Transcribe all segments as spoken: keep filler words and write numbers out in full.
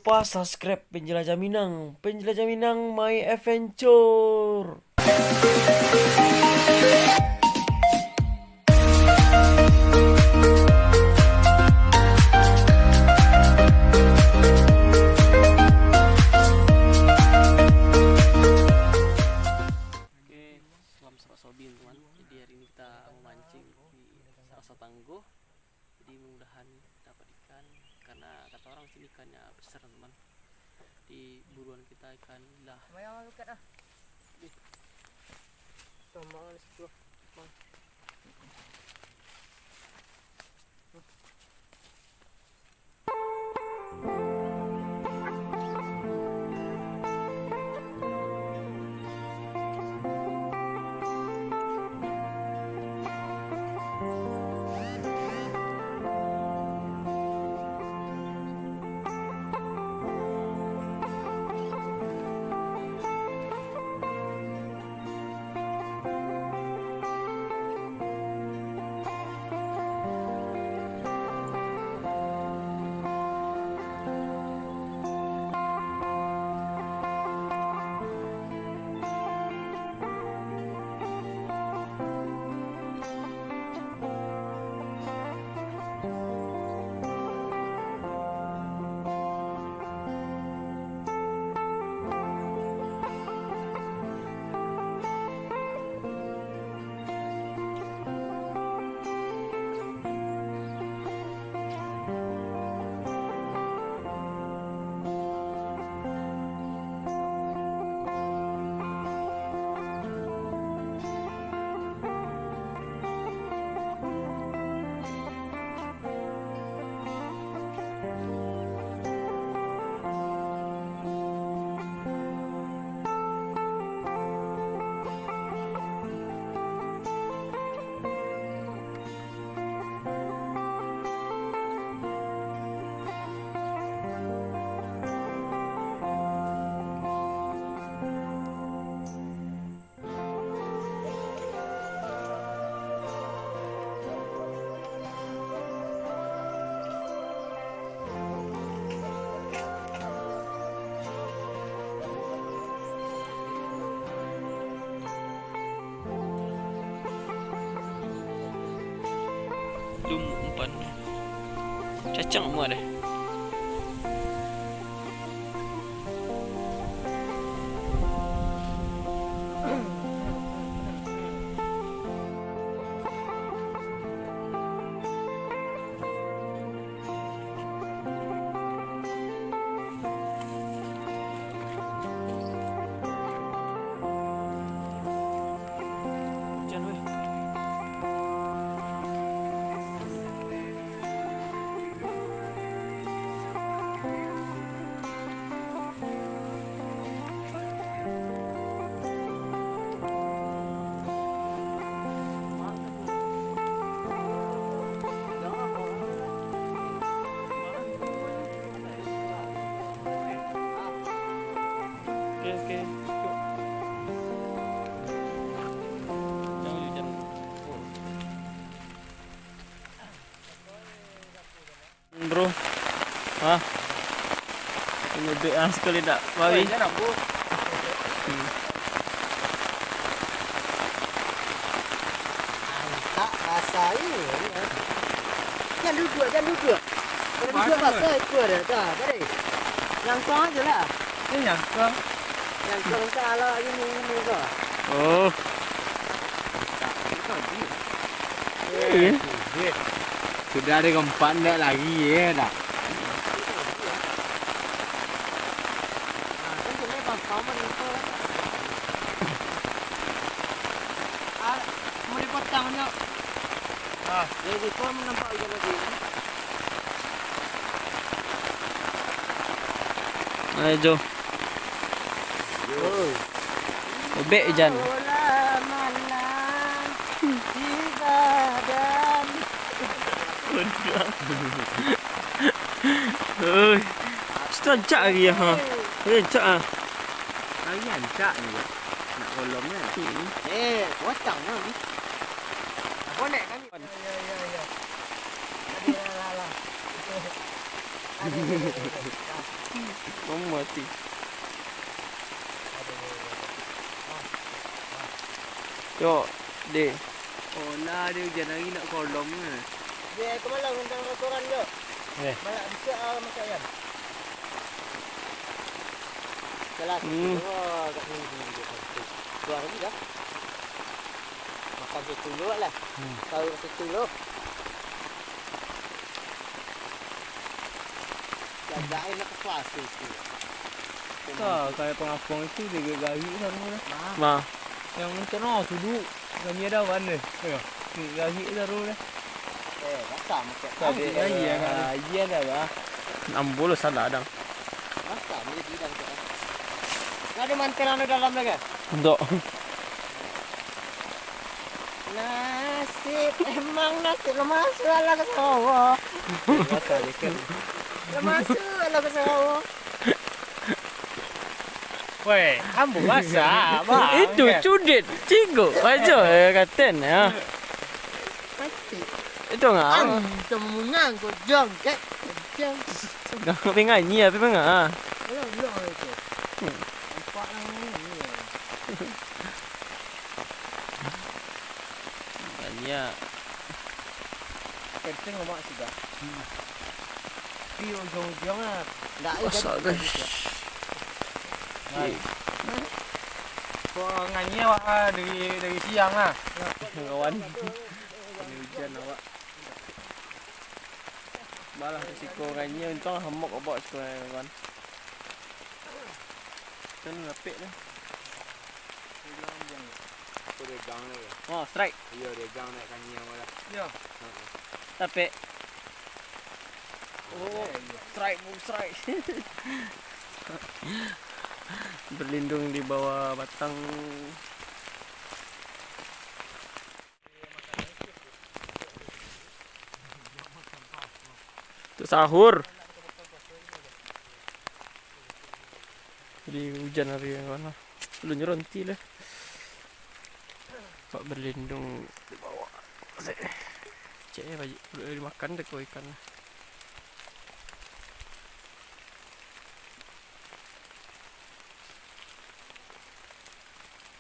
lupa subscribe Penjelajah Minang. Penjelajah Minang, my adventure. Oke, salam sarasobi, teman-teman. Jadi, hari ini kita memancing di Rasa Tangguh. Jadi, mudah-mudahan dapat ikan, karena kata orang sini ikannya besar, teman. Di buruan kita ikan lah. Lumayan lah dekat dah. Ih. Tambah lah situ lah. Bang. Lumuk umpan. Cacang muat deh. Oke, oke. Yuk. Jangan hujan. Bro. Hah? Ngebek ah sekali dak, Bawi? Hmm. Antak basah ni. Jan duduak, jan duduak. Kalau duduak basah, ikua dah. Dah, tarik. Nyangkong aja lah. Ini nyangkong. Nyangkong tak ala lagi ni, ni kau. Oh. Eh. Sudah ada gempa ndak lagi, ya, dah. Ah, mau dipotong, Nyok. Ah, jadi kau nampak hujan lagi. Ayo, Jo. Yo. Ubek hujan. Bola malam di badan. Oi. Sudah cak lagi ya, ha. Eh, cak ah. Lagi ancak ni, nak kolom ni. Hmm. Eh, potong ni. Bonek kami. Ya, ya, ya, ya. Aduh, lah, lah, lah. Aduh, aduh, aduh, aduh. Mati. Yo, deh. Oh, lah, dia hujan lagi nak kolom ke? Dia ke malam tentang kotoran tu. Eh. Balak bisuak ah, masak ayam. Salah satu Hmm. tu, agak tinggi dia. Dua hari dah. Makan situ dulu lah. Hmm. Tahu situ dulu. Jaga air nak puasa tu. Ka, kayak pangapung itu dia garik saru dah. Nah. Yang macam no sudu, kami ada wan deh. Yo. Garik saru dah. Eh, rasa macam Tadi, ah, iya, kan? Iya dah, bah. Ambo lo salah, Dang. Rasa dia bilang tu. Ada mantel anu dalam lagi? Ndak. Nasib, emang nasib lah masuk lah ke sawah. Lah masuk lah ke sawah. Weh, ambo basah, bang. Itu cudet, cigo aja, eh, katen, ya. Mati. Itu ngah. Ang, kamu mengang, kau jongkek. Jong. Nganyi, tapi mengah. Alah, alah, itu. Hmm. Nampak lah, nganyi. Banyak. Kencing lemak sudah. Di ujung-ujung lah. Ndak ada. Masak, jadi guys. Gitu ya. Oke. Nah. Kok nganyia awak ah, dari, dari siang lah. Kawan. Ini hujan awak. Balah risiko nganyia, untung hamok awak siko, kawan. Kan rapek dah. Aku degang dah, ya. Oh, strike. Iya, degang nak kanyia malah. Iya. Heeh. Tapi, oh, strike, bro, strike. Berlindung di bawah batang. Untuk sahur. Jadi hujan hari, kawan lah. Ulun nyo ronti lah. Pak berlindung di bawah. Cek, eh, baju, udah dimakan deh kau ikan.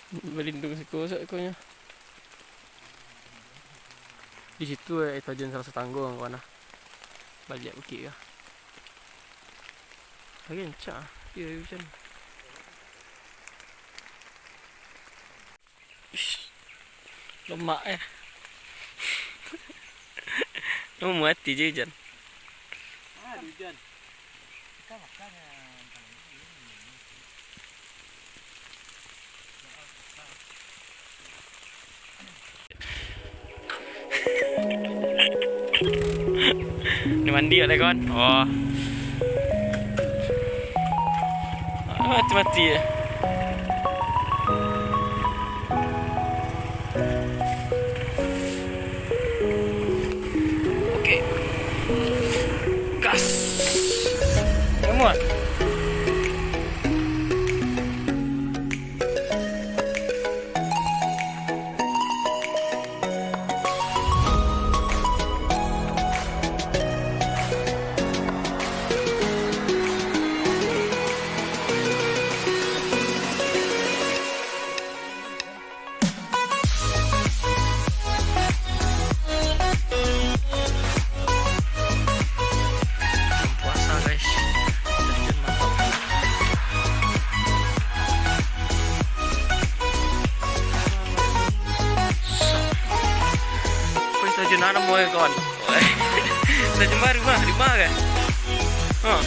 Balindung siko sak ikonyo. Di situ, eh, tajan salah satanggo, kawan, ah. Baliak bukik ka. Lagi rancak, ah. Iyo, iyo, hujan. Ish. Lemak, eh. Kamu mati je hujan. Ah, hujan. Ni mandi kat kawan. Wah. Mati-mati je. Oke. Gas. Come on. Puasa, guys. Terjun mantap. Wih, terjun ada mau ya, kawan. Terjun baru mah, di mana kan? Hah.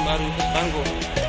baru tanggo.